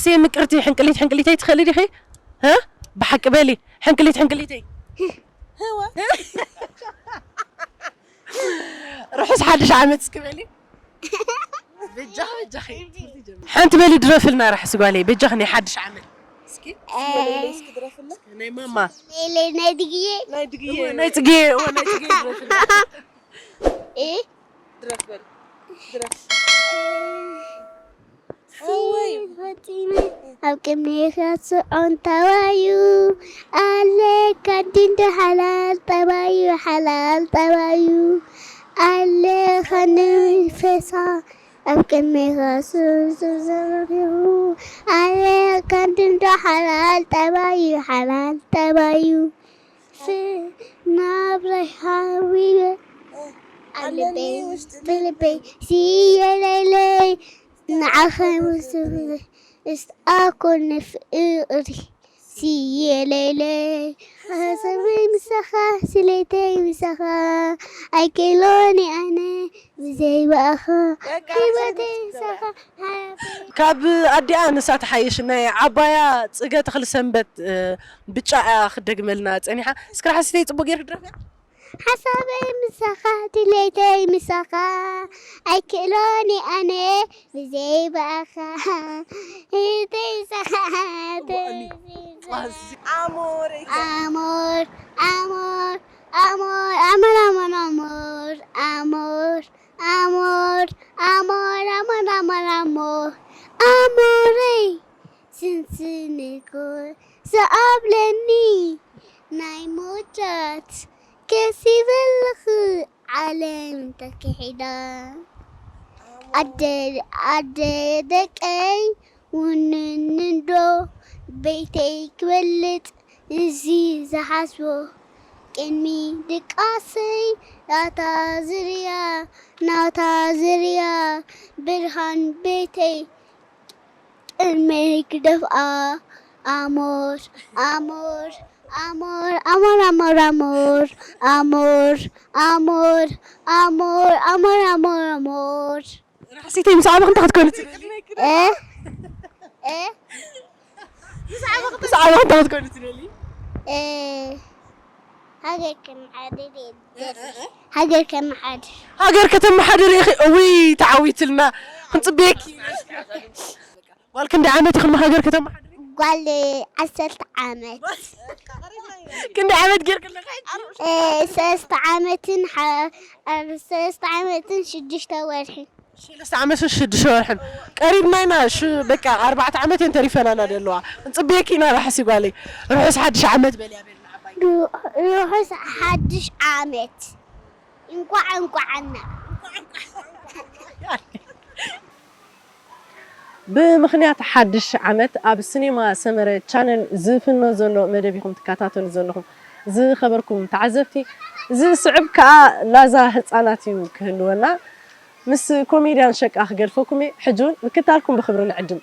ሲ ምቅርቲ ሕንቅሊት ሕንቅሊተይ ትኽእሊ ዲኺ? እ? ብሓቂ በሊ፣ ሕንቅሊት ሕንቅሊተይ። ህዋ። ርሑስ ሓድሽ ዓመት እስኪ በሊ። በጃኺ፣ በጃኺ። ሓንቲ በሊ ድረፍልና ርሑስ ጓለይ፣ በጃኺ ናይ ሓድሽ ዓመት። እስኪ፣ እስኪ ድረፍልና። ናይ ማማ። ሌሌ ናይ ድግዬ። ናይ ድግዬ፣ እወ፣ ናይ ጽጌ፣ እወ፣ ናይ ጽጌ ድረፍልና። እ? ድረፍ በል። ድረፍ። ፈጺመ ኣብ ቅድሜኻ ስዖን ጠባዩ ኣለካ እንዲንዶ ሓላል ጠባዩ፣ ሓላል ጠባዩ ኣለካ ንፈሳ ኣብ ቅድሜኻ ስዑን ስዑን ኣለካ እንዲንዶ ሓላል ጠባዩ፣ ሓላል ጠባዩ። ፍ-፣ ናብራይ ሃዊበ ኣለኒ ኣለበይ ውሽጢ ብልበይ ስየለይለይ ንዓኸ ውስብለ እስትኣኮን ፍቕሪ ስየለይለይ ሓሳበይ ምሳኻ ስለይተይ ምሳኻ ኣይክእሎን ኣነ ብዘይ ብኣኻ በቃ፣ ህይወተይ ምሳኻ ሓያተይ ካብ ኣዲኣ ንሳ ትሓይሽ። ናይ ዓባያ ጽገ ተኽልሰንበት፣ እ፣ ብጫ እያ ክደግመልና ጸኒሓ። እስኪ ርሓስቲ ጽቡቅ ጌርኪ ድረፍያ። ሓሳበይ ምሳኻ ድሌተይ ምሳኻ ኣይክእሎን ኣነ ብዘይ ብኣኻ ህይወተይ ምሳኻ ኣሞረይ ኣሞር ኣሞር ኣሞር ኣሞር ኣሞር ኣሞር ኣሞር ኣሞር ኣሞር ኣሞር ኣሞር ኣሞር ኣሞረይ ስንስንኮ ዝኣብለኒ ናይ ሞቻት ከሲበልኽ ዓለም ተክሒዳ ኣደ ኣደ ደቀይ ውንንንዶ ቤተይ ክበልጥ እዚ ዝሓስቦ ቅድሚ ድቃሰይ ናታ ዝርያ ናታ ዝርያ ብርሃን ቤተይ ቅድመይ ክደፍኣ ኣሞር ኣሞር ኣሞር ኣሞር ኣሞር ኣሞር ኣሞር ኣሞር ኣሞር ኣሞር ኣሞር ኣሞር ኣሞር ራሕሲተይ ምስ ዓበኽ እንታይ ክትኮኒ ትደሊ? እ? እ? ምስ ዓበኽ እንታይ ክትኮኒ ትደሊ? እ፣ ሃገር ከመሓድር እየ ዝደሊ። ሃገር ከመሓድር። ሃገር ከተመሓድር ኢኺ? እውይ፣ ተዓዊትልና። ክንጽበየኪ። ጓል ክንደይ ዓመት ኢኽን ሃገር ከተመሓድሪ? ጓል ዓሰርተ ዓመት። ክንደይ ዓመት ጌርኪ ኣለኺ? እ፣ ሰለስተ ዓመትን ሓ-፣ እ፣ ሰለስተ ዓመትን ሽዱሽተ ወርሕን። ሰለስተ ዓመትን ሽዱሽተ ወርሕን። ቀሪብና ኢና፣ ሽ-፣ በቃ ኣርባዕተ ዓመት እየን ተሪፈናና ዘለዋ። ክንጽበየኪ ኢና ራሕሲ ጓለይ። ርሑስ ሓድሽ ዓመት በልያ በልና ዓባይ። ርሑስ ሓድሽ ዓመት። እንኳዕ እንኳዕና። ብምኽንያት ሓድሽ ዓመት ኣብ ሲኔማ ሰመረ ቻነል ዝፍኖ ዘሎ መደብ ኢኹም ትከታተሉ ዘለኹም። ዝኸበርኩም ተዓዘብቲ፣ ዝስዕብ ከኣ ላዛ ህጻናት እዩ ክህልወና። ምስ ኮሜድያን ሸቃ ክገድፈኩም እየ። ሕጂ እውን ምክታልኩም ብኽብሪ ንዕድም።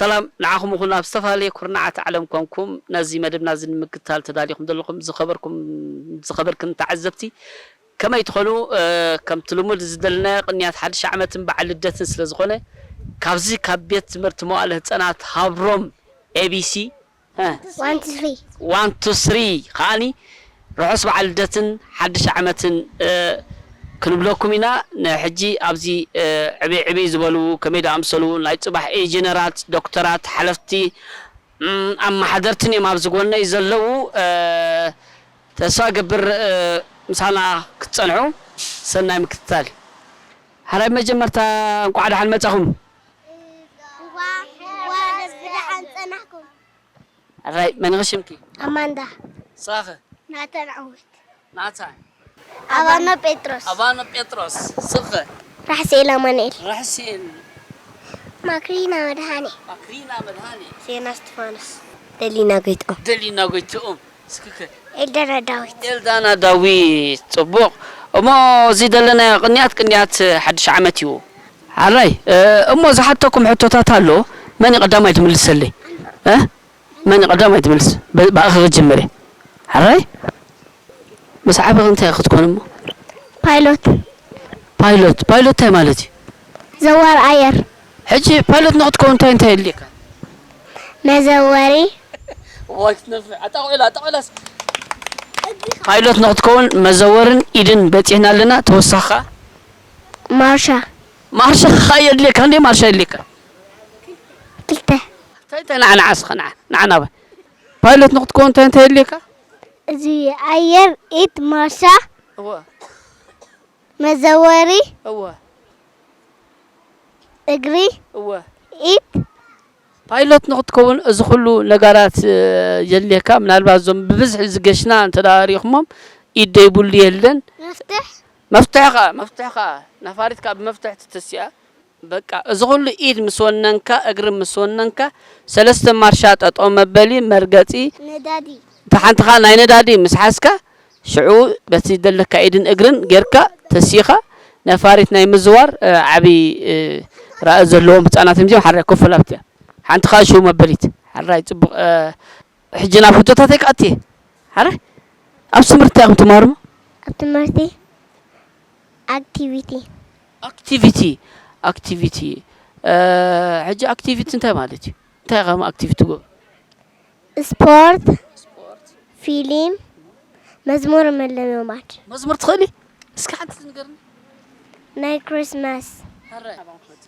ሰላም ንዓኹም ይኹን፣ ኣብ ዝተፈላለየ ኩርናዓት ዓለም ኮንኩም ነዚ መደብና እዚ ንምክትታል ተዳሊኹም ዘለኹም ዝኸበርኩም፣ ዝኸበርክን ተዓዘብቲ ከመይ ትኾኑ? እ፣ ከምቲ ልሙድ ዝደለናዮ ቅንያት ሓድሽ ዓመትን በዓል ልደትን ስለ ዝኾነ፣ ካብዚ ካብ ቤት ትምህርቲ መዋእለ ህጻናት ሃብሮም ኤ ቢ ሲ፣ እ፣ ዋን ቱ ስሪ። ዋን ቱ ስሪ ከዓኒ ርሑስ በዓል ልደትን ሓድሽ ዓመትን፣ እ፣ ክንብለኩም ኢና። ንሕጂ ኣብዚ፣ እ፣ ዕብይ ዕብይ ዝበሉ ከመይ ዝኣምሰሉ ናይ ጽባሕ ኢንጂነራት፣ ዶክተራት፣ ሓለፍቲ፣ እም፣ ኣመሓደርትን እዮም ኣብዚ ጎነይ ዘለዉ። እ፣ ተስፋ እገብር፣ እ፣ ምሳና ክትጸንሑ። ሰናይ ምክትታል። ሓራይ መጀመርታ እንቋዕ ደሓን መጻኹም። እንኳን ብደሓን ጸናሕኩም። ኣራይ መን ኢኺ ሽምኪ? ኣማንዳ። ስራኸ? ናታን ዓወት። ናታን። ኣባኖ ጴጥሮስ። ኣባኖ ጴጥሮስ። ስኸ? ራሕስኤል ኣማኑኤል። ራሕስኤል። ማክሪና መድሃኔ። ማክሪና መድሃኔ። ዜና እስጢፋኖስ። ደሊና ጎይትኦም። ደሊና ጎይትኦም። ስክከ? ኤልዳና ዳዊት። ኤልዳና ዳዊት። ጽቡቕ። እሞ እዚ ዘለናዮ ቅንያት፣ ቅንያት ሓድሽ ዓመት እዩ። ሓራይ፣ እ፣ እሞ ዝሓተኩም ሕቶታት ኣሎ። መን እዩ ቀዳማይ ዝምልሰለይ? እ? መን እዩ ቀዳማይ ዝምልስ? ብ-፣ ብኣኺ ክጅምር እየ። ሓራይ? ምስ ዓበኺ እንታይ ክትኮን እሞ? ፓይሎት። ፓይሎት፣ ፓይሎት እንታይ ማለት እዩ? ዘዋር ኣየር። ሕጂ ፓይሎት ንኽትከውን እንታይ እንታይ የድልየካ? መዘወሪ። ዋይ ክትነፍዕ። ኣጣቑዕላ፣ ኣጣቑዕላ እስኪ። ፓይሎት ንኽትከውን መዘወርን ኢድን በጺሕና ኣለና። ተወሳኺ ከኣ? ማርሻ። ማርሻ ከኣ የድልየካ። ክንደይ ማርሻ የድልየካ? ክልተ። እንታይ እንታይ ንዓ ንዓ እስኸ ንዓ፣ ንዓ ናባይ። ፓይሎት ንኽትከውን እንታይ እንታይ የድልየካ? እዚ ኣየር፣ ኢድ፣ ማርሻ፣ እወ። መዘወሪ፣ እወ። እግሪ፣ እወ። ኢድ። ፓይሎት ንኽትከውን እዚ ኩሉ ነጋራት፣ እ፣ የድልየካ። ምናልባት እዞም ብብዝሒ ዝገሽና እንተ ደኣ ርኢኹሞም፣ ኢድ ደይብሉ የለን። መፍትሕ? መፍትሕ ኸኣ፣ መፍትሕ ኸኣ። ነፋሪት ከኣ ብመፍትሕ ትትስያ። በቃ፣ እዚ ኩሉ ኢድ ምስ ወነንካ፣ እግሪ ምስ ወነንካ፣ ሰለስተ ማርሻ ጠጠው መበሊ፣ መርገጺ፣ ነዳዲ። እታ ሓንቲ ኸኣ ናይ ነዳዲ ምስ ሓዝካ፣ ሽዑ በቲ ዘለካ ኢድን እግርን ጌርካ ተሲኻ ነፋሪት ናይ ምዝዋር፣ እ፣ ዓቢ፣ እ፣ ራኢ ዘለዎም ህጻናት እዮም እዚኦም። ሓራይ ኮፍ በል ኣብቲኣ። ሓንቲ ኸኣ ሽው መበሊት። ሓራይ ጽቡቕ፣ እ፣ ሕጂ ናብ ሕቶታተይ ክኣቲ እየ። ሓራይ ኣብ ትምህርቲ ኢኹም ትማሃሩ? ኣብ ትምህርቲ ኣክቲቪቲ። ኣክቲቪቲ፣ ኣክቲቪቲ። እ፣ ሕጂ ኣክቲቪቲ እንታይ ማለት እዩ? እንታይ ኢኻ ኣክቲቪቲ ትገብሩ? ስፖርት፣ ፊልም፣ መዝሙር፣ ምልምማድ። መዝሙር ትኽእሊ? እስኪ ሓንቲ ንገርኒ። ናይ ክሪስማስ።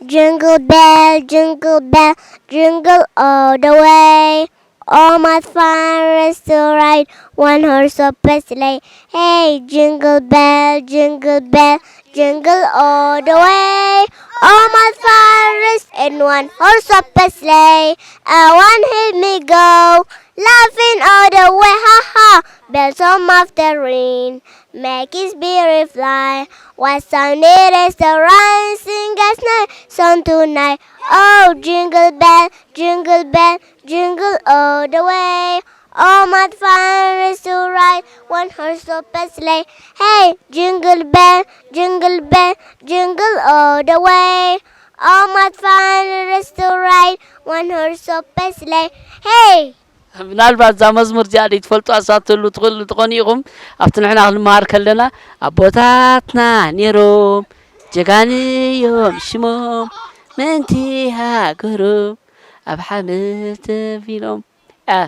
Jingle bell, jingle bell, jingle all the way. Oh, what fun it is to ride one horse open sleigh. Hey, jingle bell, jingle bell, jingle all the way. Oh, what fun it is in one horse open sleigh. And one help me go, laughing all the way, ha ha. Bells on off the ring, make its merry fly. What sound it is to rise, sing a snow song tonight. Oh, jingle bell, jingle bell, jingle all the way. Oh, what fun it is to ride one horse open sleigh. Hey, jingle bell, jingle bell, jingle all the way. Oh, what fun it is to ride one horse open sleigh. Hey! ምናልባት እዛ መዝሙር እዚኣ ዘይትፈልጡ ኣሳተሉ ትኽእሉ ትኾኑ ኢኹም። ኣብቲ ንሕና ክንመሃር ከለና ኣቦታትና ነይሮም ጀጋኑ እዮም ሽሞም ምእንቲ ሃገሮም ኣብ ሓመድ ተቢሎም። እ፣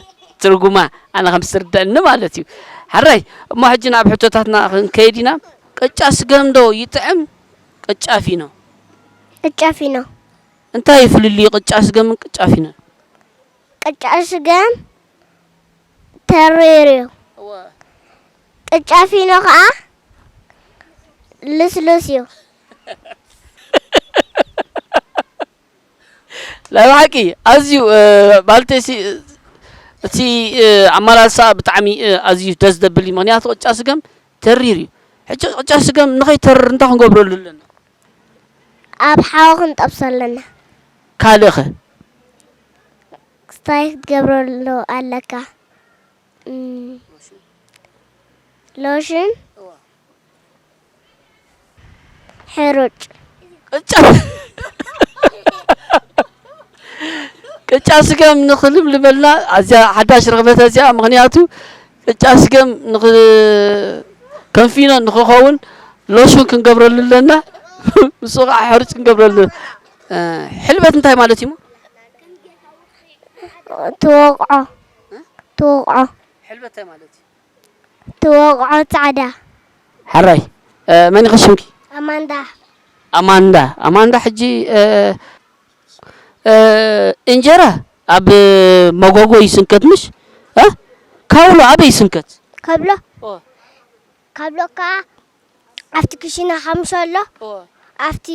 ትርጉማ ኣነ ከም ዝርደኣኒ ማለት እዩ። ሕራይ፣ እሞ ሕጂ ናብ ሕቶታትና ክንከይድ ኢና። ቅጫ ስገም ዶ ይጥዕም ቅጫ ፊኖ? ቅጫ ፊኖ። እንታይ እዩ ፍልልዩ ቅጫ ስገምን ቅጫ ፊኖን? ቅጫ ስገም ተሪር እዩ። እወ። ቅጫ ፊኖ ኸዓ ልስሉስ እዩ። ናይ ብሓቂ ኣዝዩ፣ እ፣ ማለተይ ሲ-፣ እቲ፣ እ፣ ኣመላልሳ ብጣዕሚ፣ እ፣ ኣዝዩ ደስ ዘብል እዩ። ምኽንያቱ ቅጫ ስገም ተሪር እዩ። ሕጂ ቅጫ ስገም ንኸይተርር እንታይ ክንገብረሉ ኣለና? ኣብ ሓዊ ክንጠብሶ ኣለና። ካልእኸ? ስታይ ክትገብረሉ ኣለካ። እም፣ ሎሽን፣ ሕሩጭ። ቅጫ፣ ቅጫ ስገም ንኽልምልመልና ኣዝያ ሓዳሽ ርኽበት እዚኣ፣ ምኽንያቱ ቅጫ ስገም ንኽ-፣ ከም ፊኖ ንኽኸውን ሎሽን ክንገብረሉ ኣለና። ምስኡ ከዓ ሕሩጭ ክንገብረሉ። እ፣ ሕልበት እንታይ ማለት እዩ? ትወቕዖ። እ? ትወቕዖ። ሕልበት እንታይ ማለት እዩ? ትወቕዖ ጻዕዳ። ሕራይ። እ፣ መን ኢኺ ሽምኪ? ኣማንዳ። ኣማንዳ። ኣማንዳ፣ ሕጂ፣ እ፣ እ፣ እንጀራ ኣብ መጎጎ ይስንከት ምሽ? እ? ካውሎ ኣበይ ይስንከት? ካብሎ? ኦ። ካብሎ ከኣ ኣብቲ ክሽነ ሓሙሾ ኣሎ። ኦ። ኣብቲ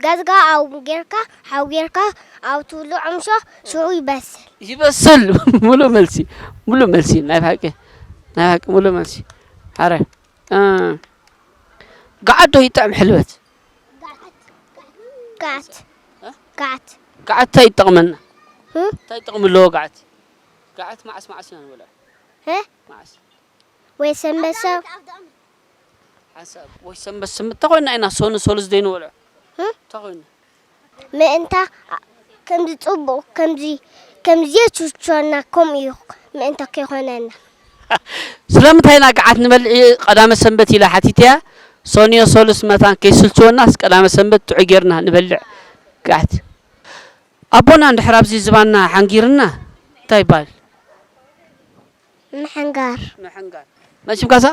ጋዝጋ ኣብኡ ጌርካ፣ ሓው ጌርካ፣ ኣብኡ ትውልዖ ምሾ፣ ሽዑ ይበስል። ይበስል። ሙሉእ መልሲ፣ ሙሉእ መልሲ። ናይ ብሓቂ፣ ናይ ብሓቂ ሙሉእ መልሲ። ኣረ፣ እ፣ ገዓት ዶ ይጥዕም ሕልበት? ገዓት። እ? ገዓት። ገዓት እንታይ ይጠቕመና? እ? እንታይ ጥቕሚ ኣለዎ ገዓት? ገዓት መዓስ መዓስ ኢና ንበልዖ? እ? መዓስ? ወይ ሰንበት ሰብ። ሓንሳብ ወይ ሰንበት ሰንበት ተኾይና ኢና ሶኒ ሶሉስ ዘይንበልዖ። እ? ተኾይና። ምእንታ ከምዚ ጽቡቕ፣ ከምዚ፣ ከምዚ የችውችወና፣ ከምኡ እዩ ምእንታ ከይኾነና። ስለምንታይ ኢና ገዓት ንበልዕ ቀዳመ ሰንበት ኢላ ሓቲተያ። ሶንዮ ሶሉስ መታን ከይስልችወናስ ቀዳመ ሰንበት ጥዑይ ጌርና ንበልዕ ገዓት። ኣቦና እንድሕር ኣብዚ ዝባና ሓንጊርና እንታይ ይበሃል? ምሕንጋር። ምሕንጋር። መን ሽምካሳ?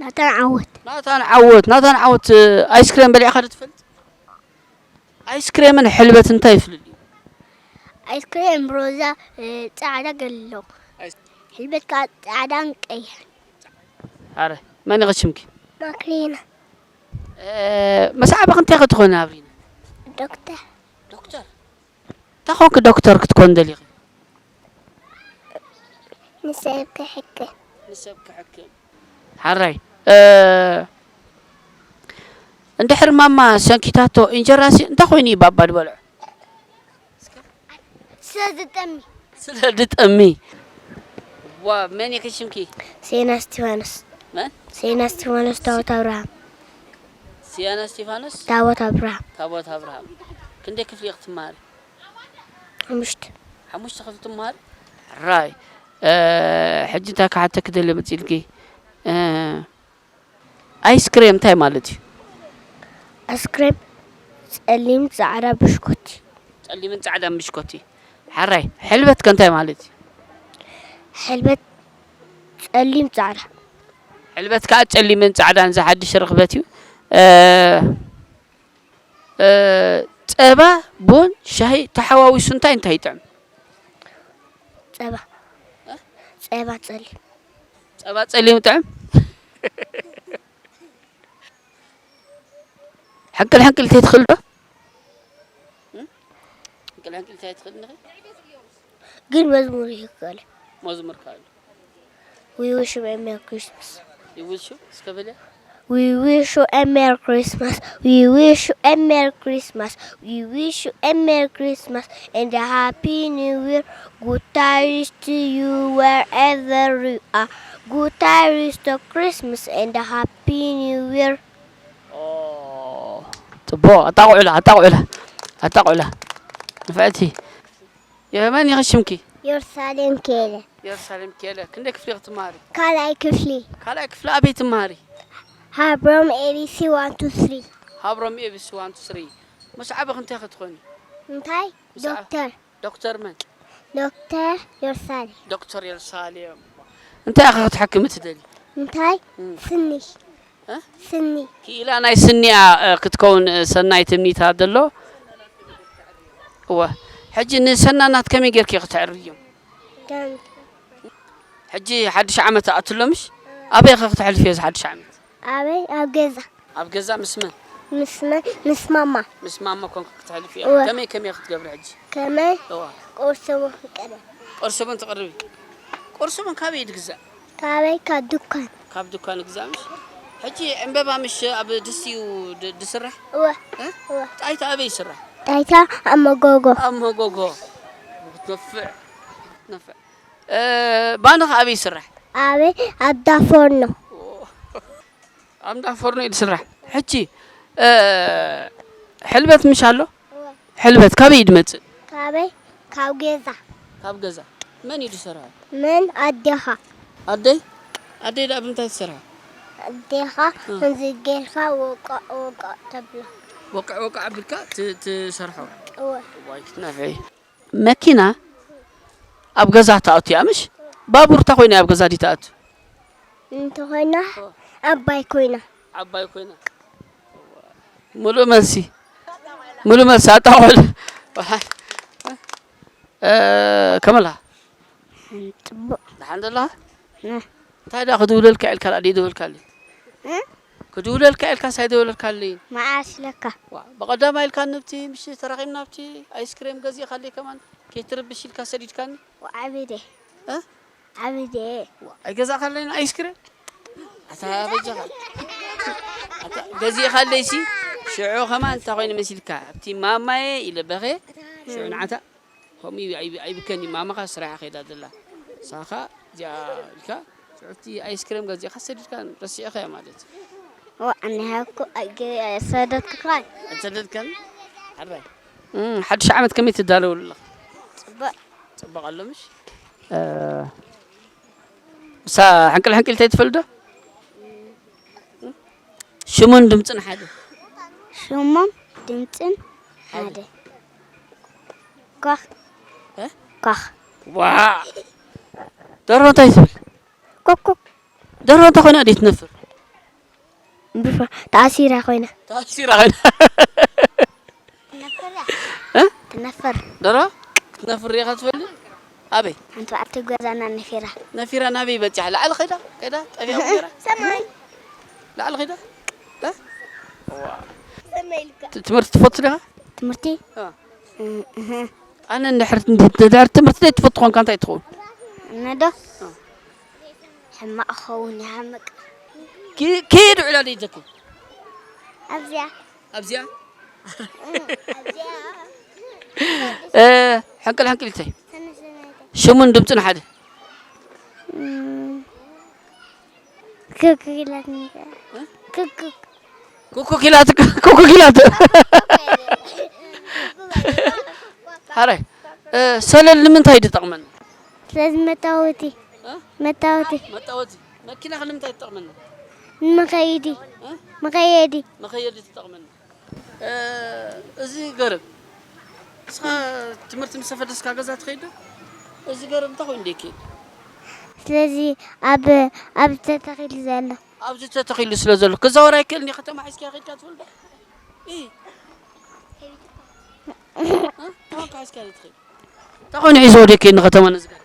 ናታን ዓወት። ናታን ዓወት፣ ናታን ዓወት፣ እ፣ ኣይስክሬም በሊዕካ ዶ ትፈልጥ? ኣይስክሬምን ሕልበት እንታይ ይፍልልዩ? ኣይስክሬም ሮዛ፣ እ፣ ጻዕዳ ገሎ። ኣይስ- ሕልበት ከኣ ጻዕዳን ቀይሕን። ኣረ፣ መን ኢኺ ሽምኪ? ማክሊና። እ፣ መሰዓቢ ክንታይ ክትኾኒ ኣብሪና? ዶክተር። ዶክተር? እንታይ ኮንኪ ዶክተር ክትኮን ደሊኺ? ንሰብ ክሕክም። ንሰብ ክሕክም። ሓራይ፣ እ፣ እንድሕር ማማ ሰንኪታቶ እንጀራሲ እንታይ ኮይኑ እዩ ባባ ዝበልዖ? ስለ ዝጠሚ። ስለ ዝጠሚ። ዋ፣ መን ኢኺ ሽምኪ? ሴና እስቲፋኖስ። መን? ሴና እስቲፋኖስ ታቦት ኣብርሃም። ሲያና እስቲፋኖስ? ታቦት ኣብርሃም። ታቦት ኣብርሃም። ክንደይ ክፍሊ ኢኺ ትመሃሪ? ሓሙሽተ። ሓሙሽተ ክፍሊ ትመሃሪ? ራይ። እ፣ ሕጂ እንታይ ክሓተኪ ደልየ መጺእልኪ? እ፣ ኣይስክሬም እንታይ ማለት እዩ? ኣይስክሬም ጸሊም ጻዕዳ ብሽኮቲ። ጸሊምን ጻዕዳን ብሽኮቲ። ሓራይ። ሕልበት ከ እንታይ ማለት እዩ? ሕልበት ጸሊም ጻዕዳ። ሕልበት ከኣ ጸሊምን ጻዕዳን ዝሓድሽ ርኽበት እዩ። እ፣ እ፣ ጸባ፣ ቡን፣ ሻሂ ተሓዋዊሱ እንታይ እንታይ ይጥዕም? ጸባ። እ? ጸባ ጸሊም። ጸባ ጸሊም ይጥዕም? ሕንቅል ሕንቅል ተይትኽእል ዶ? እ? ሕንቅል ሕንቅል ተይትኽእል ንኺ? ግን መዝሙር ይኽእል። መዝሙር ካሉ? We wish you a Merry Christmas. You wish you? እስከ በልያ። We wish you a Merry Christmas. We wish you a Merry Christmas. We wish you a Merry Christmas and a Happy New Year. Good tidings to you wherever you are. Good tidings to Christmas and a Happy New Year. ኦ፣ ጽቡቕ። ኣጣቕዑላ፣ ኣጣቕዑላ፣ ኣጣቕዑላ። ንፍዕቲ። የመን ኢኺ ሽምኪ? የሩሳሌም ኬለ። የሩሳሌም ኬለ። ክንደይ ክፍሊ ኢኺ ትመሃሪ? ካልኣይ ክፍሊ። ካልኣይ ክፍሊ ኣበይ ትመሃሪ? ሃብሮም ኤቢሲ ዋን ቱ ስሪ። ሃብሮም ኤቢሲ ዋን ቱ ስሪ። ምስ ዓበኺ እንታይ ክትኾኒ? እንታይ? ምስ ዓ-፣ ዶክተር። ዶክተር መን? ዶክተር የሩሳሌም። ዶክተር የሩሳሌም። እንታይ ኢኺ ክትሕክሚ ትደሊ? እንታይ? እም። ስኒ። እ? ስኒ። ክኢላ ናይ ስኒያ፣ እ፣ ክትከውን፣ እ፣ ሰናይ ትምኒታ ዘሎ። እወ። ሕጂ ንሰናናት ከመይ ጌርኪ ክትዕርዮም? ከም ሕጂ ሓድሽ ዓመት ኣትሎ ምሽ? ኣበይ ኢኺ ክተሕልፍዮ እዚ ሓድሽ ዓመት? ኣበይ? ኣብ ገዛ። ኣብ ገዛ ምስ መን? ምስ መን? ምስ ማማ። ምስ ማማ ኮንኪ ክትሕልፍዮ። እወ። ከመይ ከመይ ክትገብሪ ሕጂ? ከመይ? እወ። ቁርሲ እውን ክቀርብ። ቁርሲ እውን ትቕርቢ? ቁርሲ እውን ካበይ ትግዛእ? ካበይ? ካብ ድኳን። ካብ ድኳን ግዛእ ምሽ? ሕጂ ዕምበባ ምሽ ኣብ ድስቲ እዩ ድ-፣ ድስራሕ? እወ። እ? እወ። ጣይታ ኣበይ ይስራሕ? ጣይታ ኣብ መጎጎ። ኣብ መጎጎ። ክትነፍዕ። ክትነፍዕ። እ፣ ባኒ ከ ኣበይ ይስራሕ? ኣበይ? ኣብ ዳፎርኖ። ኣብ ዳፎርኖ እዩ ዝስራሕ። ሕጂ፣ እ፣ ሕልበት ምሽ ኣሎ? እወ። ሕልበት ካበይ እዩ ዝመጽእ? ካበይ? ካብ ገዛ። ካብ ገዛ መን እዩ ዝሰርሖ? መን? ኣዴኻ። ኣደይ? ኣደይ ደኣ ብምንታይ ትሰርሖ? ኣዴኻ እ። ከምዚ ጌርካ ወቃዕ ወቃዕ ተብሎ። ወቃዕ ወቃዕ ኣቢልካ ት-፣ ትሰርሖ? እወ። ዋይ ክትነፍዒ። መኪና ኣብ ገዛ ትኣቱ እያ፣ ምሽ? ባቡር እንታይ ኮይና እያ ኣብ ገዛ ድዩ ትኣቱ? እንተኾይና ኦ። ዓባይ ኮይና። ዓባይ ኮይና። ሙሉእ መልሲ። ሙሉእ መልሲ። ኣጣቆል። እ፣ ከመላ። ጽቡቕ። ደሓን ዘለኻ? እ። እንታይ ደኣ ክድውለልካ ኢልካ ደኣ ደይደወልካለይ? እ? ክድውለልካ ኢልካ ሳይደወለልካለይ? መዓስ ኢለካ? ዋ፣ ብቐዳማይ ኢልካ ንብቲ ምሽ ተራኺብና ኣብቲ ኣይስክሬም ገዚእካለይ ከማን ከይትርብሽ ኢልካ ሰዲድካኒ? ወዓቢደ። እ? ዓቢደ። ዋ፣ ኣይገዛእካለይን ኣይስክሬም? ኣታ በጃኻ። ኣታ ገዚእካለይሲ ሽዑ ከማን እንታይ ኮይኑ መሲልካ? ኣብቲ ማማየ ኢለ በኸ ሽዑ ንዓታ ከምኡ እዩ፣ ኣይብ-፣ ኣይብከን እዩ። ማማኻ ስራሓ ከይዳ ዘላ። ሳኻ እዚኣ ኢልካ ሽዑ ኣብቲ ኣይስክሬም ገዚእካ ሰዲድካ ረሲዕኻያ ማለት እዩ። ዋ፣ ኣነ ሃኩ ኣይገ-፣ ሰደድክኻይ? ኣይሰደድካን? ሓራይ። እም፣ ሓድሽ ዓመት ከመይ ትዳለወሉ ኣለኻ? ጽቡቕ። ጽቡቕ ኣሎ ምሽ? እ፣ ምሳ ሕንቅል ሕንቅል እንታይ ትፈልጥ ዶ? ሽሙን ድምፅን ሓደ። ሽሙን ድምፅን ሓደ። ኳኽ። እ? ኳኽ። ዋ! ደርሆ እንታይ ትብል? ኮኮ። ደርሆ እንታይ ኮይና ድዩ ትነፍር? ብፋ-፣ ተኣሲራ ኮይና። ተኣሲራ ኮይና። ትነፍር እያ። እ? ትነፍር። ደርሆ ክትነፍር ሪኢኻ ትፈልጥ? ኣበይ? ሓንቲ በዓልቲ ገዛና ነፊራ። ነፊራ ናበይ በጺሓ? ላዕሊ ከይዳ? ከይዳ? ጠፊኣ ነፊራ? ሰማይ። ላዕሊ ከይዳ? እ? ሰማይ ኢልካ። ት-፣ ትምህርቲ ትፈቱ ዲኻ? ትምህርቲ? እ። እ፣ እህ። ኣነ እንድሕር፣ እንድሕር ትምህርቲ ዘይትፈቱ ኮንካ እንታይ ትኸውን? እነ ዶ? እ። ሕማቕ ክኸውን ይሓምቕ። ኪ-፣ ኪድ ውዕላ ደይዘኪ? ኣብዚኣ። ኣብዚኣ? እ፣ ኣብዚኣ። እ፣ ሕንቅል ሕንቅሊተይ። ሰነሰናይተይ። ሽሙን ድምፅን ሓደ። እም፣ ክክ ኢላትኒ። እ? ክክ። ኩኩክ ኢላት፣ ኩኩክ ኢላት። ሃረ፣ እ፣ ሰለል ንምንታይ ትጠቕመና? ስለዚ መታወቲ። እ? መታወቲ። መጣወቲ። መኪናኸ ንምንታይ ትጠቕመና? ንመኸይዲ። እ? መኸየዲ። መኸየዲ ትጠቕመና። እ፣ እዚ ገረብ፣ ንስኻ ትምህርቲ ምስ ተፈደስካ ገዛ ትኸይድ ዶ? እዚ ገረብ እንታይ ኮይኑ ደይከይድ? ስለዚ ኣብ፣ ኣብ ተተኺሉ ዘሎ። ኣብዚ ተተኺሉ ስለ ዘሎ ክዛወር ኣይክእልን እዩ። ከተማ ሒዝካዮ ከይድካ ትብል ዶ? እ? እ? ከማን ሒዝካዮ ዘይትኸይድ? እንታይ ኮይኑ ሒዝዎ ደይከይድ ንከተማ ነዚ ገረብ?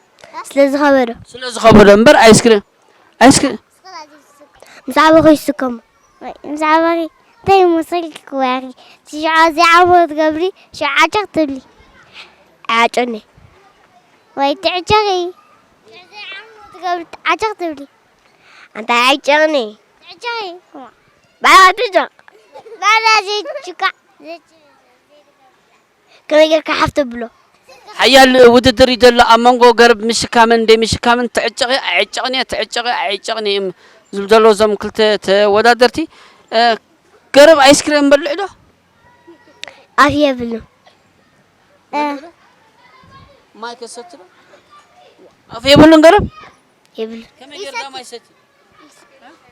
ስለ ዝኸበዶ። ስለ ዝኸበዶ እምበር ኣይስክሬም፣ ኣይስክሬም። ምስ ዓበኹ ይስከሙ። ወይ፣ ምስ ዓበኺ እንታይ ይመስልኪ ክወያኺ? ሽዓ ዘይዓሞ ትገብሪ፣ ሽዓ ዓጨቕ ትብሊ። ዓጨኔ። ወይ ትዕጨቒ። ሽዓ ዘይዓሞ ትገብሪ፣ ዓጨቕ ትብሊ። ኣንታ ዓጨቕኒ። ትዕጨቒ። ባዕላ ትዕጨቕ። ባዕላ ዘይትጭቃዕ። ከመይ ጌርካ ሓፍ ተብሎ? ሓያል ውድድር እዩ ዘሎ ኣብ መንጎ ገረብ ምሽካምን ደይ ምሽካምን። ትዕጨቕ እያ፣ ኣይዕጨቕን እያ፣ ትዕጨቕ እያ፣ ኣይዕጨቕን እያ እዮም ዝብሉ ዘለዉ እዞም ክልተ ተወዳደርቲ። እ፣ ገረብ ኣይስክሬም በልዕ ዶ? ኣፍ የብሉን። እ። በልዕ ዶ? ማይ ከሰቲ ዶ? ኣፍ የብሉን ገረብ? የብሉን። ከመይ ጌርካ ማይ ሰቲ?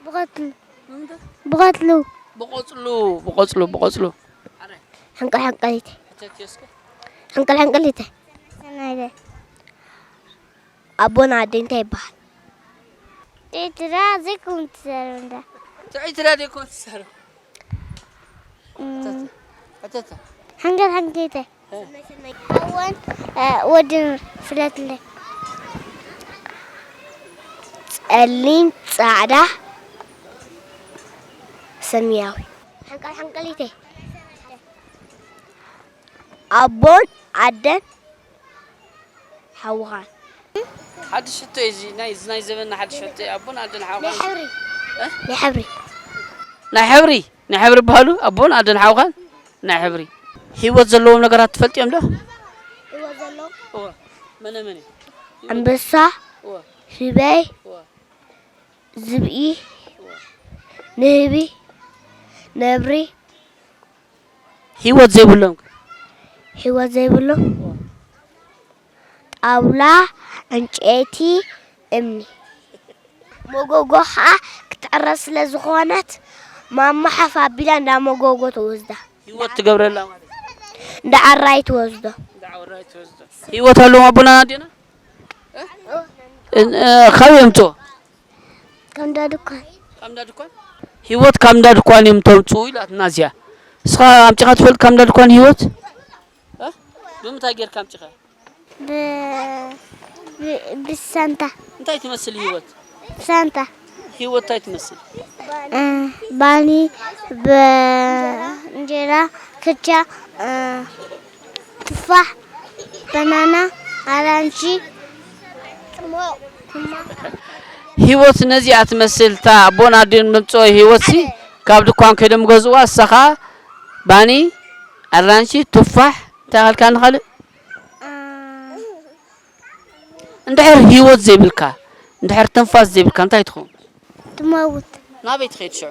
ብቐትሉ። ብምንታይ? ብቐትሉ። ብቖጽሉ፣ ብቖጽሉ፣ ብቖጽሉ። ሕንቅል ሕንቅሊት። እተቲ እስከ። ሕንቅል ሕንቅሊት። ሰናይለ። ኣቦና ኣደ እንታይ ይበሃል? ትዕትራ ዘይኮን ትዛረብ እንዳ። ትዕትራ ዘይኮን ትዛረብ። እም። ሕተታ። ሕንቅል ሕንቅሊተ። እ። ኣወን፣ እ፣ ወድን ፍለትለይ። ጸሊም፣ ጻዕዳ፣ ሰማያዊ። ሕንቅል ሕንቅሊተይ። ኣቦን ኣደን ሓውኻን። ሓድሽ ሕቶ እዩ እዚ፣ ናይ፣ እዚ ናይ ዘበንና ሓድሽ ሕቶ እዩ። ኣቦን ኣደን ናይ ሓውኻን። ሕብሪ። እ? ናይ ሕብሪ። ናይ ሕብሪ፣ ናይ ሕብሪ ይበሃሉ ኣቦን ኣደን ሓውኻን። ናይ ሕብሪ። ህይወት ዘለዎም ነገራት ትፈልጥዮም ዶ? ህይወት ዘለዎም? እወ። መነ መን እዩ? ኣንበሳ፣ እወ። ህበይ፣ እወ። ዝብኢ፣ እወ። ንህቢ፣ ነብሪ። ህይወት ዘይብሎም ግን? ህይወት ዘይብሎም? እወ። ጣውላ፣ ዕንጨይቲ፣ እምኒ። መጎጎ ኸዓ ክትዕረ ስለ ዝኾነት፣ ማማ ሓፍ ኣቢላ እንዳ መጎጎ ትወስዳ። ህይወት ትገብረላ ማለት እዩ። እንዳ ዓራይ ትወስዶ። እንዳ ዓራይ ትወስዶ። ህይወት ኣለዎም ኣቦና ኣዴና? እ? እ፣ ካበይ የምፅኦ? ካብ እንዳ ድኳን። ካብ እንዳ ድኳን? ህይወት ካብ እንዳ ድኳን እዮም ተምፅኡ ኢላትና እዚኣ። ንስኻ ኣምፂኻ ትፈልጥ ካብ እንዳ ድኳን ህይወት? እ? ብምንታይ ጌርካ ኣምፂኻ? ብ-፣ ብ-፣ ብሳንታ። እንታይ ትመስል ህይወት? ሳንታ። ህይወት እንታይ ትመስል? እ፣ ባኒ፣ ብእንጀራ፣ ክቻ፣ እ፣ ቱፋሕ፣ በናና፣ ኣራንሺ፣ ህይወት ነዚኣ ትመስል። እታ ኣቦን ኣዴን መምፅኦ ህይወትሲ ካብ ድኳን ከይዶም ገዝእዋ። እሳ ኸዓ ባኒ፣ ኣራንሺ፣ ቱፋሕ፣ እንታይ ካልካኒ ካልእ? እ፣ እንድሕር ህይወት ዘይብልካ፣ እንድሕር ትንፋስ ዘይብልካ እንታይ ትኸውን? ትመውት። ናበይ ትኸይድ ሽዑ?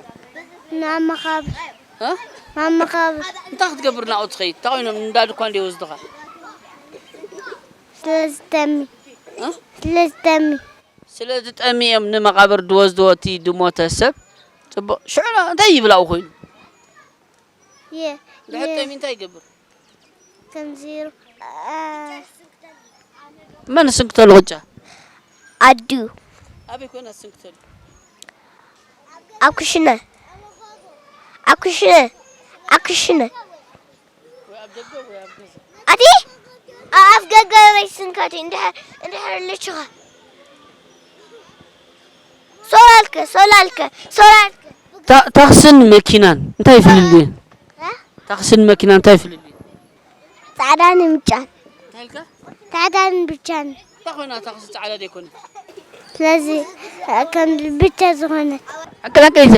ናብ መቓብር። እ? ናብ መቓብር። እንታይ ክትገብር ናብኡ ትኸይድ? እንታይ ኮይኖም እንዳ ድኳን ድዮም ወስዱኻ? ስለ ዝጠሚ። እ? ስለ ዝጠሚ። ስለ ዝጠሚ እዮም ንመቓብር ድወስድዎ እቲ ድሞተ ሰብ። ጽቡቕ። ሽዑ እንታይ ይብል ኣብኡ ኮይኑ? የ-፣ ድሕር የ-፣ ጠሚ እንታይ ይገብር? ከምዚ ኢሉ፣ አ፣ መን ስንክተሉ ቅጫ? ኣዲኡ። ኣበይ ኮይና ስንክተሉ? ኣብ ክሽነ። ኣብ ክሽነ። ኣብ ክሽነ። ወይ ኣብ ደገ ወይ ኣብ ገዛ? ኣቲ ኣብ ኣፍ ገገ ወይ ስንከቲ እንድሕር፣ እንድሕር ልችኻ። ሶላልከ፣ ሶላልከ፣ ሶላልከ። ታ-፣ ታክስን መኪናን እንታይ ፍልልየን? እ? ታክስን መኪናን እንታይ ፍልልየን? ጻዕዳን ብጫን። እንታይ ኢልካ? ጻዕዳን ብጫን። እንታይ ኮይና ታክሲ ጻዕዳ ዘይኮነ? ስለዚ ከም ብጫ ዝኾነት። ሓቂ ሓቂ ኢልኪ።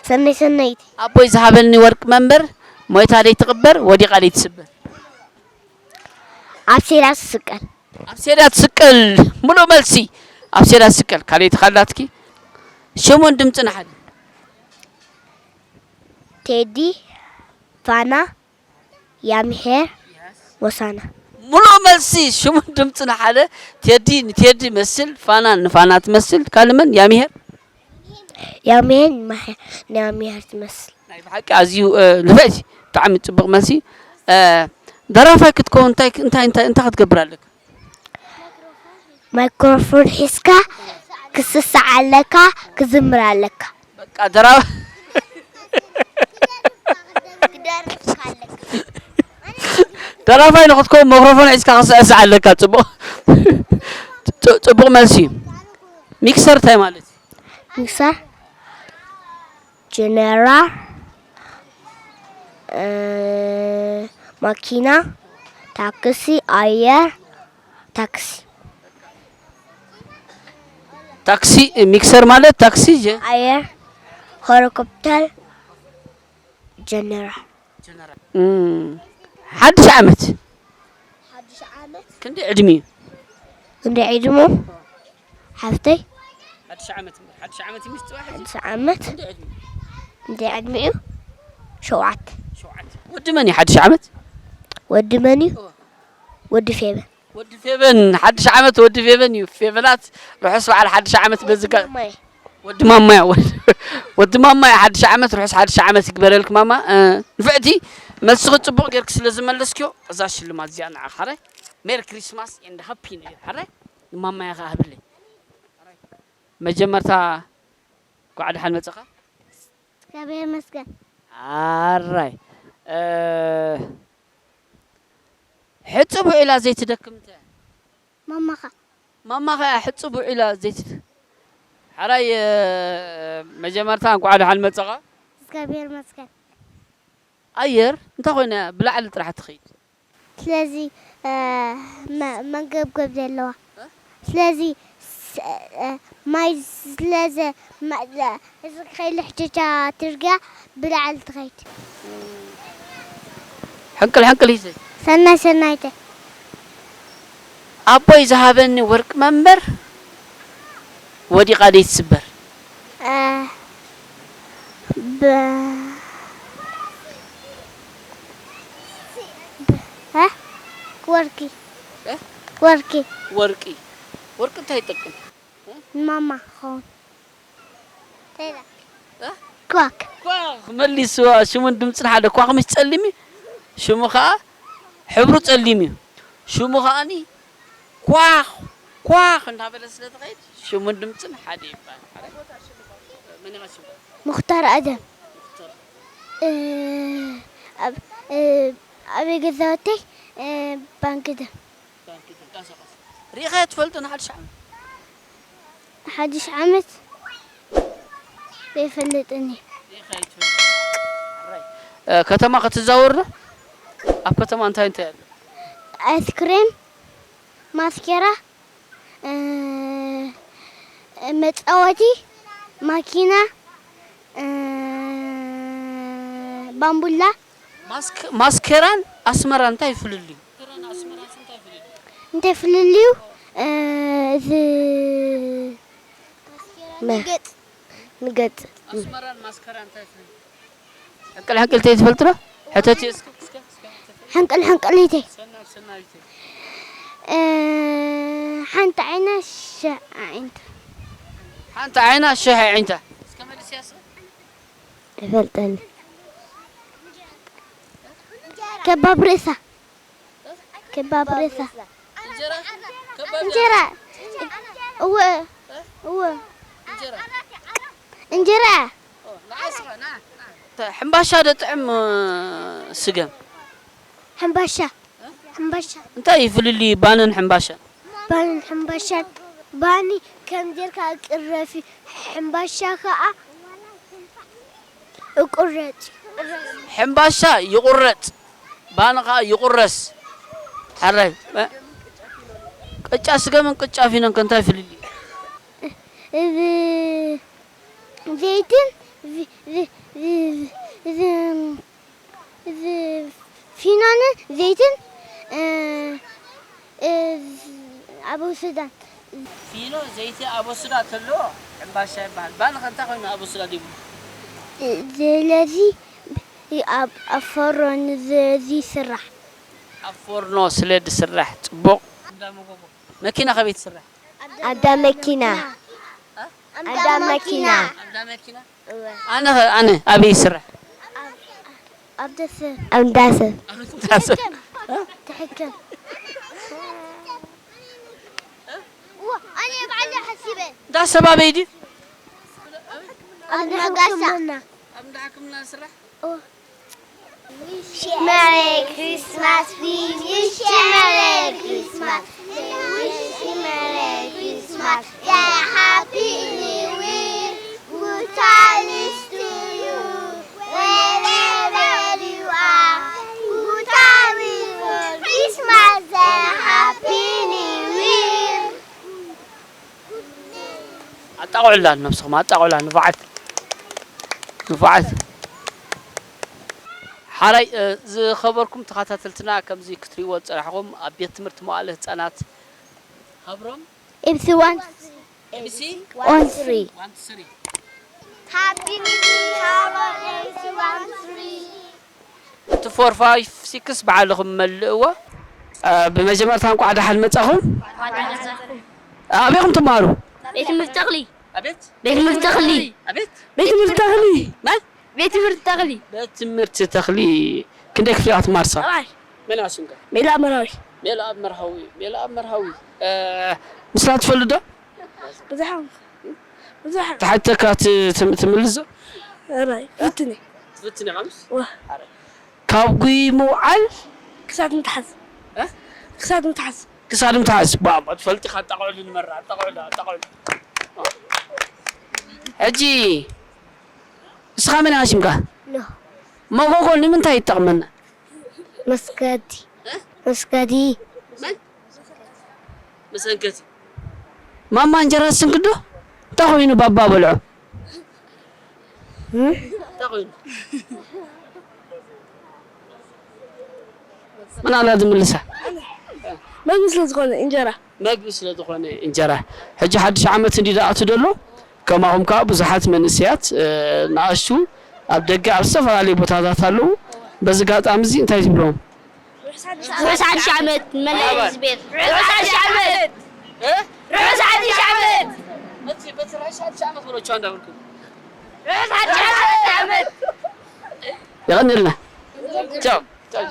ሰናይ ሰናይቲ። ኣቦይ ዝሃበኒ ወርቂ መንበር፣ ሞይታ ደይትቕበር፣ ወዲቓ ደይትስበር። ኣብ ሴራ ትስቀል። ኣብ ሴራ ትስቀል። ምሉእ መልሲ። ኣብ ሴራ ትስቀል። ካልኣይቲ ካላትኪ? ሽሙን ድምፅን ሓደ። ቴዲ፣ ፋና፣ ያምሄር፣ ወሳና። ምሉእ መልሲ። ሽሙን ድምፅን ሓደ። ቴዲ ንቴዲ መስል፣ ፋና ንፋና ትመስል። ካልእ መን? ያምሄር? ያምሄር ንማሄ-፣ ንያምሄር ትመስል። ናይ ብሓቂ ኣዝዩ፣ እ፣ ንፍዕቲ፣ ብጣዕሚ ጽቡቕ መልሲ። እ፣ ደራፋይ ክትከውን እንታይ፣ እንታይ፣ እንታይ፣ እንታይ ክትገብር ኣለካ? ማይክሮፎን ሒዝካ ክስስዕ ኣለካ፣ ክዝምር ኣለካ። በቃ ደራ-፣ ክደርፍ ኣለካ። ደራፋይ ንኽትከውን ማይክሮፎን ሒዝካ ክስዕስዕ ኣለካ። ጽቡቕ፣ ጽ-፣ ጽቡቕ መልሲ እዩ። ሚክሰር እንታይ ማለት እዩ? ሚክሰር፣ ጀነራል፣ እ፣ ማኪና፣ ታክሲ፣ ኣየር፣ ታክሲ። ታክሲ፣ ሚክሰር ማለት ታክሲ፣ ጀ-፣ ኣየር፣ ሄሊኮፕተር፣ ጀነራል። እም፣ ሓድሽ ዓመት። ሓድሽ ዓመት። ክንደይ ዕድሚኡ? ክንደይ ዕድሙ? ሓፍተይ። ሓድሽ ዓመት እምበር፣ ሓድሽ ዓመት እዩ ዝፅዋዕ ሕጂ? ሓድሽ ዓመት። ክንደይ ዕድሚኡ? ክንደይ ዕድሚኡ? ሸውዓተ። ሸውዓተ። ወዲ መን እዩ ሓድሽ ዓመት? ወዲ መን እዩ? እወ። ወዲ ፌበን። ወዲ ፌበን፣ ሓድሽ ዓመት ወዲ ፌበን እዩ። ፌበናት፣ ርሑስ በዓል ሓድሽ ዓመት በዚ ጋ-፣ ወዲ ማማይ። ወዲ ማማያ፣ ወዲ፣ ወዲ ማማያ፣ ሓድሽ ዓመት፣ ርሑስ ሓድሽ ዓመት ይግበረልክ ማማ። እ፣ ንፍዕቲ፣ መልስኺ ጽቡቕ ጌርክ ስለ ዝመለስክዮ፣ እዛ ሽልማት እዚኣ ንዓኻ። ሓራይ፣ ሜሪ ክሪስማስ ኤንድ ሃፒ ኒው ይር። ሓራይ፣ ንማማያ ኸኣ ሃብለይ። መጀመርታ፣ እንኳዕ ደሓን መጻኻ። እግዚኣብሔር ይመስገን። ሓራይ፣ እ፣ ሕጹብ ውዒላ ዘይትደክም እንተ። ማማኻ። ማማኻ እያ ሕጹብ ውዒላ ዘይትድ-፣ ሓራይ፣ እ፣ መጀመርታ እንኳዕ ደሓን መጻኻ። እግዚኣብሔር ይመስገን። ኣየር እንታይ ኮይና እያ ብላዕሊ ጥራሕ ትኸይድ? ስለዚ፣ እ፣ መ-፣ መንገብገብ ዘለዋ። እ? ስለዚ፣ ስ-፣ እ፣ ማይ ስለዘ-፣ ማ-፣ ለ-፣ እዚ ከይልሕትታ ትርግያ ብላዕሊ ትኸይድ። ሕንቅል ሕንቅል እዩ ዘይ። ሰናይ ሰናይተ። ኣቦይ ዝሃበኒ ወርቂ መንበር ወዲቓ ደይትስበር። እ፣ ብ-፣ ብ-፣ እ? ወርቂ። እ? ወርቂ። ወርቂ። ወርቂ እንታይ ይጠቅም? ማማ ክኸውን። እ? ኳክ። ኳኽ መሊስዋ። ሽሙን ድምፅን ሓደ። ኳኽ ምሽ ፀሊም እዩ። ሽሙ ከዓ ሕብሩ ፀሊም እዩ። ሽሙ ከዓኒ ኳኽ ኳኽ እናበለ ስለ ዝኸይድ ሽሙን ድምፅን ሓደ ይባል። መን ኢኻ ሽሙ? ሙኽታር ኣደም። ሙኽታር። እ፣ ኣብ እ፣ ኣበይ ገዛውተይ እ፣ ባንክ ደም። ባንክ ትንቀሳቐስ። ርኢኻዮ ትፈልጥ ንሓድሽ ዓመት? ሓድሽ ዓመት ዘይፈልጥኒ። ርኢኻዮ ትፈልጥ? ሕራይ። እ፣ ከተማ ክትዛወር ዶ? ኣብ ከተማ እንታይ እንታይ ኣሎ? ኣይስክሬም፣ ማስኬራ፣ እ፣ መፃወቲ፣ ማኪና፣ እ፣ ባምቡላ። ማስክ ማስኬራን ኣስመራን እንታይ ፍልልዩ? እንታይ ፍልልዩ? እ፣ እዚ መ- ንገጽ። ንገጽ። ኣስመራን ማስኬራን እንታይ ፍልልዩ? ሕንቅል ሕንቅል ተይ ትፈልጥ ዶ? ሕተቲ እስኪ እስኪ እስኪ። ሕንቅል ሕንቅሊተይ። ሰናብ ሰናቢተይ። እ፣ ሓንቲ ዓይና ሽሕ ኣዒንታ። ሓንቲ ዓይና ሽሕ ኣዒንታ። እስከ መልስያ እስከ። ይፈልጠኒ። ከባብ ርእሳ። ከባብ ርእሳ። እንጀራ ከባድ እንጀራ። እወ። እወ። እንጀራ እንጀራ። ኦ፣ ንዓይ እስኻ፣ ና፣ ና። ሕምባሻ ዶ ጥዕም ስገም? ሕምባሻ። ሕምባሻ። እንታይ እዩ ፍልልዩ ባንን ሕምባሻን? ባንን ሕምባሻን። ባኒ ከም ጌርካ ቅረፊ። ሕምባሻ ከዓ እቁረጽ። ሕምባሻ ይቑረጽ፣ ባኒ ከዓ ይቑረስ። ሓራይ። ቅጫ ስገምን ቅጫ ፊኖን ከ እንታይ ፍልልዩ? እዚ ዘይትን ዚ- ዚ- ዚ- ዚ- ዚ- ፊኖን ዘይትን እ- እ- ኣበው ሱዳን። ፊኖ ዘይቲ ኣበው ሱዳ ተሎ ሕምባሻ ይበሃል። ባኒ ከ እንታይ ኮይኑ ኣበው ሱዳ ዲቡ? ስለዚ ኣብ ኣብ ፎሮን ዝ- ዝስራሕ። ኣብ ፎርኖ ስለ ዝስራሕ ጽቡቕ። እንዳ መጎጎ። መኪና ከበይ ትስራሕ? ኣዳ መኪና። ኣዳ መኪና። ኣብዳ መኪና? ኣነ ኸ ኣነ ኣበይ ይስራሕ? ኣብ ደሰ ኣብ ዳሰ ኣብ እንዳ ሰብ። ትሕከም። እንዳ ሰብ ኣበይ ድዩ? ኣብ እንዳ ሕክምና። ኣብ እንዳ ሕክምና ዝስራሕ? Merry Christmas, we wish you Merry Christmas. We wish you Merry Christmas and a Happy New Year. Good tidings to you, wherever you are. Good tidings for Christmas and a Happy New Year. ኣጣቕዑላ ነብስኹም ኣጣቕዑላ። ንፉዓት ንፉዓት። ሓራይ ዝኸበርኩም ተኸታተልትና፣ ከምዚ ክትሪእዎ ዝጸናሕኹም ኣብ ቤት ትምህርቲ መዋእለ ህጻናት ሃብሮም ኤብሲ ዋን ኤቢሲ ኦን ስሪ ዋን ስሪ ሃፒ ኒው ይር ሃብሮም ኤብሲ ዋን ስሪ። እቲ ፎር ፋይቭ ሲክስ ባዕልኹም መልእዎ። ብመጀመርታ እንቋዕ ደሓን መጻኹም። ኣበይኹም ትማሩ? ቤት ትምህርቲ ተኽሊ ኣቤት ቤት ትምህርቲ ተኽሊ ኣቤት ቤት ትምህርቲ ተኽሊ መን? ቤት ትምህርቲ ተኽሊ ቤት ትምህርቲ ተኽሊ። ክንደይ ክፍሊ ኢኻ ትማር ንስኻ? ራብዓይ መን ኢኻ ሽምካ? ሜላ መራዊ ሜላኣብ መርሃዊ። ሜላኣብ መርሃዊ። ምስላ ትፈልጥ ዶ? ብዙሓት ብዙሓት ተሓተካ ትምልስ ዶ? ራይ ፍትኒ ትፍትን ኢኻ ምስ? ዋ ካብ ጉይ ምውዓል ክሳድ ምትሓዝ እ? ክሳድ ምትሓዝ ክሳድ ምትሓዝ። ባባ ትፈልጥ ኢኻ። ኣጣቕዕሉ ንመራ ኣጣቕዕሉ ኣጣቕዕሉ። ሕጂ እስኻ መን ኢኻ ሽምካ? ኖህ መጎጎ ንምንታይ ይጠቕመና? መስገዲ መስገዲ መን? መሰንከቲ። ማማ እንጀራ ዝስንክዶ? እንታይ ኮይኑ ባባ በልዖ? እንታይ ኮይኑ? መን ኣላ ዝምልሳ? መግቢ ስለ ዝኾነ እንጀራ መግቢ ስለ ዝኾነ እንጀራ። ሕጂ ሓድሽ ዓመት እንዲ ዝኣቱ ዘሎ፣ ከማኹም ከኣ ብዙሓት መንእሰያት፣ እ፣ ንኣሽቱ ኣብ ደገ ኣብ ዝተፈላለዩ ቦታታት ኣለዉ። በዚ ኣጋጣሚ እዚ እንታይ ትብሎም? ርሑስ ሓድሽ ዓመት መላእ ህዝቤን። ርሑስ ሓድሽ ዓመት። ርሑስ ሓድሽ ዓመት። በቲ በቲ ርሑስ ሓድሽ ዓመት በሎ ቻው እንዳበልኩም። ርሑስ ሓድሽ ዓመት። የቐንልና። ቻው። ቻው።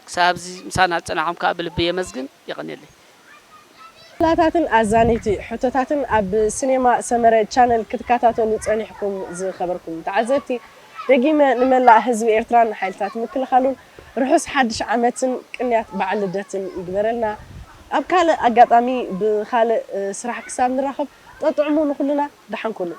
ክሳብ እዚ ምሳና ዝጸናሕኩም ከዓ ብልቢ የመስግን። የቐንየለይ። ክላታትን ኣዛነይቲ ሕቶታትን ኣብ ሲኔማ ሰመረ ቻነል ክትከታተሉ ጸኒሕኩም ዝኸበርኩም ተዓዘብቲ፣ ደጊመ ንመላእ ህዝቢ ኤርትራን ሓይልታት ምክልኻሉን ርሑስ ሓድሽ ዓመትን ቅንያት በዓል ልደትን ይግበረልና። ኣብ ካልእ ኣጋጣሚ ብኻልእ፣ እ፣ ስራሕ ክሳብ ንራኸብ፣ ጠጥዕሙ ንኹልና፣ ደሓን ኩኑ።